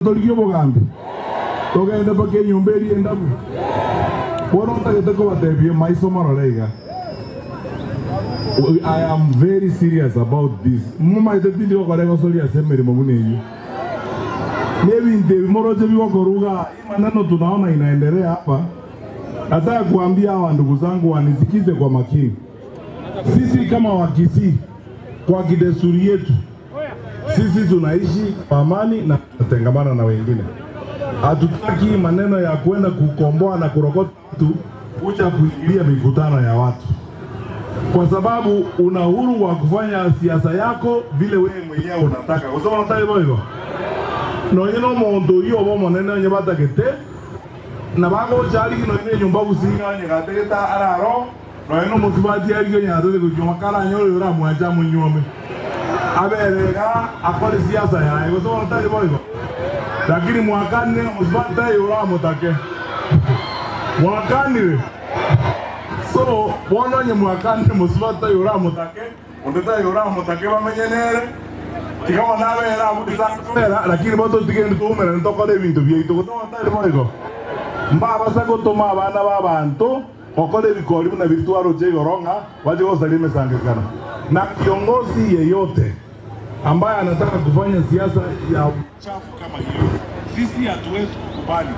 Torigie obogambi, togende mpaka enyomba eria endabu. Bono ntagete kobatebia maiso morore iga. I am very serious about this. Momaete tindi gokora egosori ase emeremo buna eyio. Nebinto ebi moroche bigokorwa igaa, hii maneno tunaona inaendelea hapa, nataka kuambia hawa ndugu zangu wanisikize kwa makini. Sisi kama Wakisii kwa kidesturi yetu Sisi tunaishi kwa amani na tunatengamana na wengine. Hatutaki maneno ya kwenda kukomboa na kurokota watu kuja kuingilia mikutano ya watu, kwa sababu una uhuru wa kufanya siasa yako vile wewe mwenyewe unataka. Gose unataka hivyo hivyo nonye na omonto oyio obe omonene onye batagete na bagocha arigi nonye na enyomba gusii onye gatagete araro Nonya nomosubati arigie onye atete gochia karanyore oyo oramwanche amonyuome, abere iga akore siasa yaye, gose bono tari boigo? Lakini mwakanire ng'a mosubati taiyo oramotake. Mwakanire. So, bono onye mwakanire mosubati taiyo oramotake, onde taiyo oramotake bamenye nere, tiga bono abere abwo gose akobera, lakini bono totigende toumerane tokore ebinto biaito, gose bono tari boigo? Mbabasa gotoma abana b'abanto. Gokora ebikori buna biria twaroche igoro ng'a bache gosaria emesangererekano, na kiongozi yeyote ambaye anataka kufanya siasa ya uchafu kama hiyo, sisi hatuwezi kukubali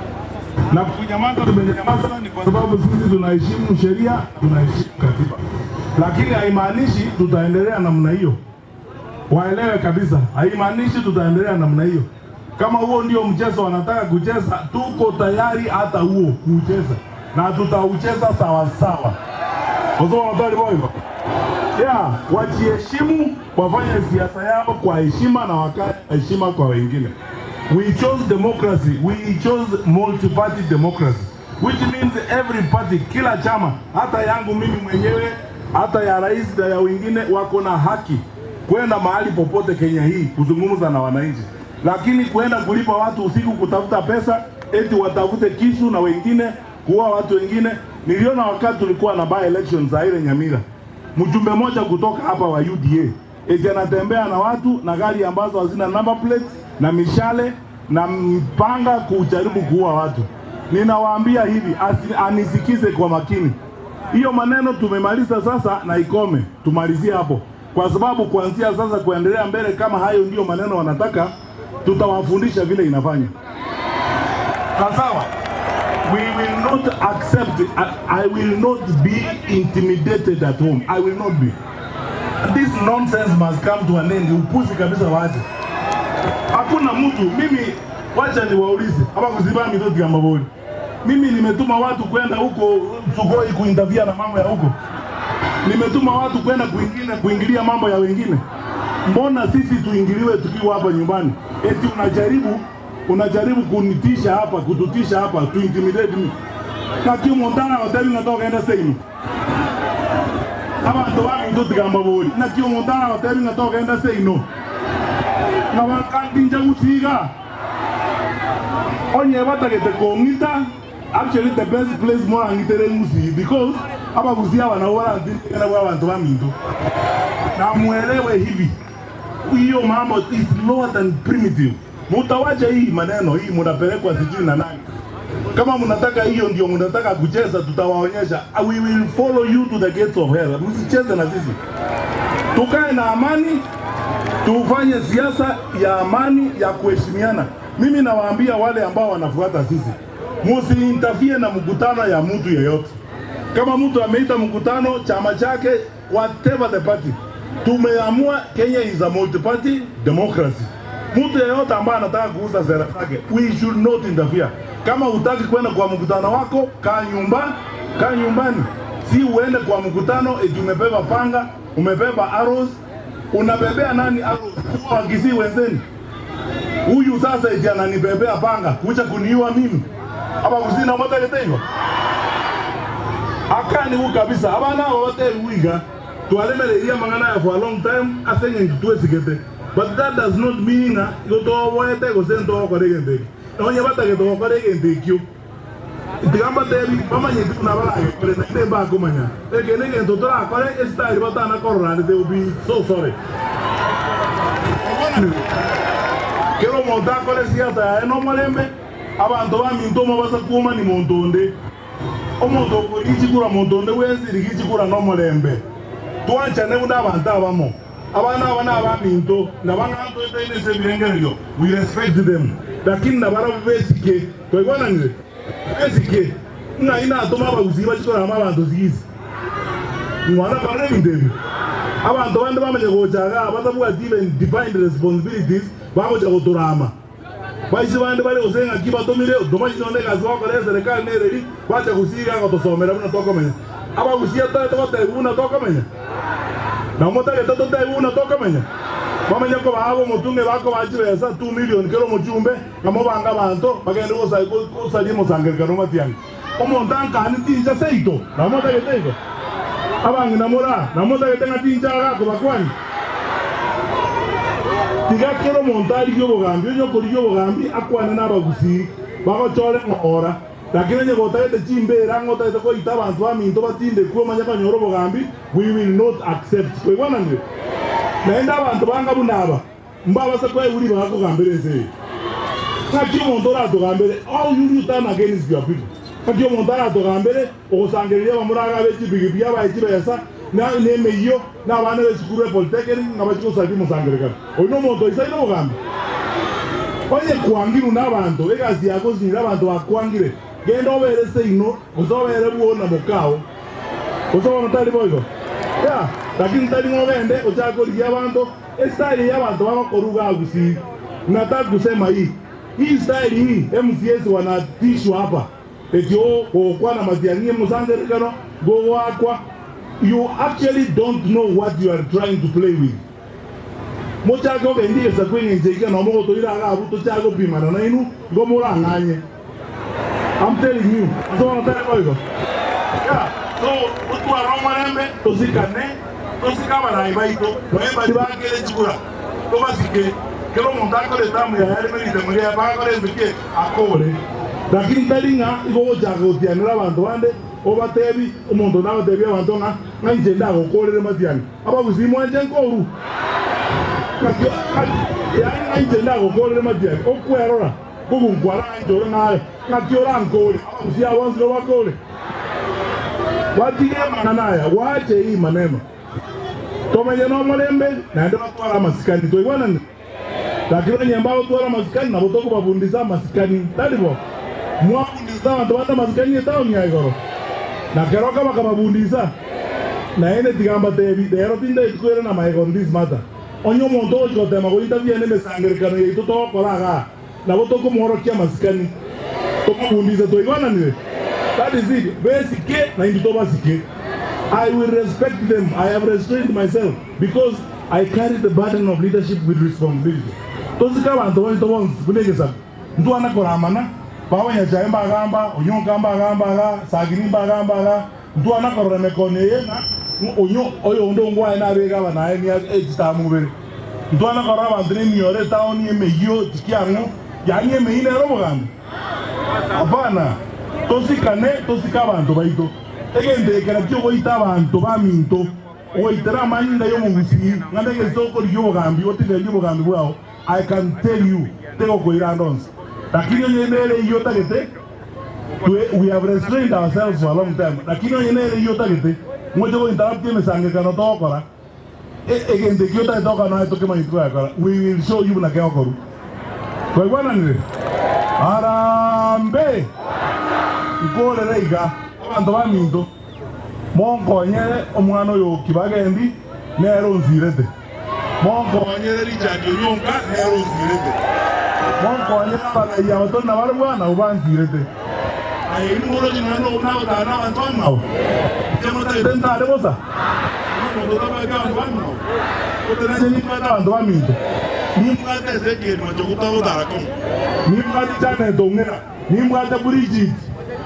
na kunyamaza. Tumenyamaza ni kwa sababu sisi tunaheshimu sheria na tunaheshimu katiba, lakini haimaanishi tutaendelea namna hiyo. Waelewe kabisa, haimaanishi tutaendelea namna hiyo. Kama huo ndio mchezo wanataka kucheza, tuko tayari hata huo kucheza na tutaucheza sawa sawa. Yeah, wajiheshimu, wafanye siasa yao kwa heshima na wakae heshima kwa wengine. We chose democracy, we chose multi-party democracy which means every party, kila chama, hata yangu mimi mwenyewe, hata ya rais na ya wengine, wako na haki kwenda mahali popote Kenya hii kuzungumza na wananchi, lakini kwenda kulipa watu usiku kutafuta pesa eti watafute kisu na wengine kuua watu wengine. Niliona wakati tulikuwa na by elections za ile Nyamira, mjumbe mmoja kutoka hapa wa UDA eti anatembea na watu na gari ambazo hazina number plates na mishale na mpanga kujaribu kuua watu. Ninawaambia hivi, anisikize kwa makini. Hiyo maneno tumemaliza sasa na ikome, tumalizie hapo, kwa sababu kuanzia sasa kuendelea mbele, kama hayo ndiyo maneno wanataka, tutawafundisha vile inafanya. Sawa? We will not accept, I, I will not be intimidated at home. I will not be. This nonsense must come to an end. Upuzi kabisa waje. Hakuna mtu mimi, wacha niwaulize hapa kuziba mitoti ya maboli. Mimi nimetuma watu kwenda huko Sugoi kuinterfere na mambo ya huko. Nimetuma watu kwenda kuingine kuingilia mambo ya wengine. Mbona sisi tuingiliwe tukiwa hapa nyumbani? Eti unajaribu unajaribu kunitisha hapa, kututisha hapa, to intimidate me. Kaki omonto aragotebi ng'a togenda seino. Abanto baminto tiga mbabori, naki omonto aragotebi ng'a togenda seino? Ng'a bakantincha gutiga. Onye batagete kong'ita, actually the best place morang'itere Gusii because Abagusii aba nabwo barantindeke nabwo abanto baminto. Na mwelewe hivi, hiyo mambo is lower than primitive. Mutawacha hii maneno hii, munapelekwa sijui na nani. Kama mnataka hiyo ndio mnataka kucheza, tutawaonyesha. We will follow you to the gates of hell. Msicheze na sisi, tukae na amani, tufanye siasa ya amani ya kuheshimiana. Mimi nawaambia wale ambao wanafuata sisi, musiinterfere na mkutano ya mtu yeyote. Kama mtu ameita mkutano chama chake, whatever the party, tumeamua Kenya is a multi-party democracy. Mtu yeyote ambaye anataka kuuza sera zake, we should not interfere. Kama hutaki kwenda kwa mkutano wako, kaa nyumba, kaa nyumbani, si uende kwa mkutano eti umebeba panga, umebeba arrows. Unabebea nani arrows? Kuwa Wakisii wenzeni. Huyu sasa eti ananibebea panga kuja kuniua mimi. Aba kusina motagete igo. Akani hu kabisa abana abo batebi wiga twaremereirie amang'ana aya for a long time ase eng'encho twesigete but that does not mean ng'a igo toboete gose ntogokora egento eke. Nonye batagete gokora egento ekio tiga mbatebi bamanyeti buna baragekore naende mbakomanya. Eke negento torakore esitari batana korora and they will be so sorry. Kera. omonto akore siasa yaye nomorembe, abanto baminto mobasa kwomani monto onde. Omonto okorigia chikura monto onde bwensi, rigia chikura nomorembe. Twanchane buna abanto abamo. Abana aba nabaminto, na bang'anto etaine ase ebirengererio, we respect them, lakini nabarabwo besike. Twaigwananire? Besike. Ng'ai natoma abagusii bachie korama abanto sigisi? Mwana korora ebinto ebi? Abanto bande bamanye gocha igaa batabwati even defined responsibilities bagocha gotorama. Baise bande bare gose ng'aki batomire, tomanyeti nonya egasi bagokora eserekari nereri, bacha gusii igaa gotosomera buna tokomenya. Abagusii atoete gotebiwa buna tokomenya? Na motagete totebiwe buna tokomenya? Bamanye kobaa ab'omotunge bakobaa chibesa 2 million kera omochumbe, ng'a mobange abanto bagende gosaria omosangererekano omatiang'i. Omonto ankani tincha seito, nabo motagete igo? Abang'ina more aa, nabo motagete ng'a tincha iga kobakwania? Tiga kera omonto arigie obogambi, onye okorigia obogambi akwane nabagusii, bagochore ng'ora. Lakini onye gotagete chimbeera ng'a otagete koita abanto baminto batindekwe omanye konyora obogambi, we will not accept. Twaigwananire? Naende abanto banga buna aba, mbabase koegwa ribaga kogambera ense eye. Ng'aki omonto oratogambere? How will you turn against your people? Ng'aki omonto aratogambere ogosangereria abamura iga abe chipigipigi abae chibesa na nemeyio na abana b'esukuru e polytechnic ng'a bachie gosaria omosangererekano? Oyio nomonto oisaine obogambi? Onye kwangirwe nabanto, egasi yako osinyire abanto bakwangire, genda obere seino, gose obere bwoo na mokao, gose bono tari boigo? Yeah, lakini tari ng'a ogende ochake korigia abanto, Estyle eye abanto bagokoruga Gusii nataka kusema hii hii style hii MCAs wanatishwa hapa eti oo gokwana matiang'i emosangerekano gogoakwa you actually don't know what you are trying to play with mochake kogendia egesaku eng'encho ekiya noo mogotoira iga abwo tochake gopimana nainwe igo morang'anye I'm telling you ase bono tari boigo yeah so totware omorembe tosikane tosike abarai baito nonya baria baakere chikura tobasike kera omonto akore etamu yaye areme ritemo riaye mpaka akore gento ki akore lakini tari ng'a igo ogochaka gotianera abanto bande obatebi omonto onde agotebi abanto ng'a ng'a inche ndagokorere matiang'i abagusii mwanche nkoru ng'aki yaani ng'a inche ndagokorere matiang'i okwerora Kogonkwana inche ore naye, ng'aki orankore? Abagusii aba bonsi nobakore? Batige amang'ana aya, gwache hii maneno, tomenye nomorembe, naende batware amasikani. Twaigwananire? Lakini onye mbagotwara amasikani, nabo tokobabundisa amasikani, tari bo? Mwabundisete abanto bande amasikani etaoni ya igoro, na keroka bakababundisa. Naende tiga mbatebi, rero tindeti koirana magega on this matter. Onye omonto ogochia goteema gointerfere nemesangererekano yaito togokora igaa, nabo tokomworokia amasikani, tomobundise twaigwananire. That is it. Besike naintwe tobasike. I will respect them. I have restrained myself because I carry the burden of leadership with responsibility. Tosike abanto baito bonsi buna egesaku. Ntwana koramana, babanyachae mbagamba, onyonka mbagamba igaa, sagini mbagamba igaa. Ntwana korora emekono eye ng'a onye oyonde ongwae nabeke aba naye echitamobere. Ntwana korora abanto nemioro etaoni emeyio tikiang'o, yaani emeyio nere obogambi? Hapana. Tosikane, tosike abanto baito. Egento eke nakio ogoita abanto baminto, ogoitera amanyinga y'omogusii ng'a negese okorigia obogambi otigarie obogambi bwao, I can tell you tegokoira ande onsi. Lakini onye nere eyio otagete Twe, we have restrained ourselves for a long time, lakini onye nere eyio otagete, ngoche go interrupt emesangekano togokora, e, egento ekio otagete gokora naye tokemanyeti koyakora, we will show you buna kegokorwa. Twaigwananire? Harambee! Nkorere iga, abanto baminto, monkonyere omwana oyo o Kibagendi, nere onsirete. Monkonyere Richard Onyonka, nere onsirete. Monkonyere abarai aba tore nabarabwo nabwo bansirete. Aye inwe moroche nonya nobo nagotara nabanto bamwabo? Inche motagete ntare bosa? Inwe omonto otabwati abanto bamwabo? Gose nainche nimbwate abanto baminto? Nimbwate Ezekiel Machogu togotara komo. Nimbwate Janet Ong'era. Nimbwate Bridget.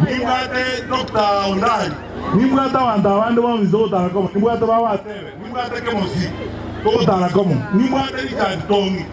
Nimbwate Doctor Ondari. Nimbwate abanto abande bonsi togotara komo. Nimbwate baba Atebe. Nimbwate Kemosi, togotara komo. Nimbwate Richard Tongi.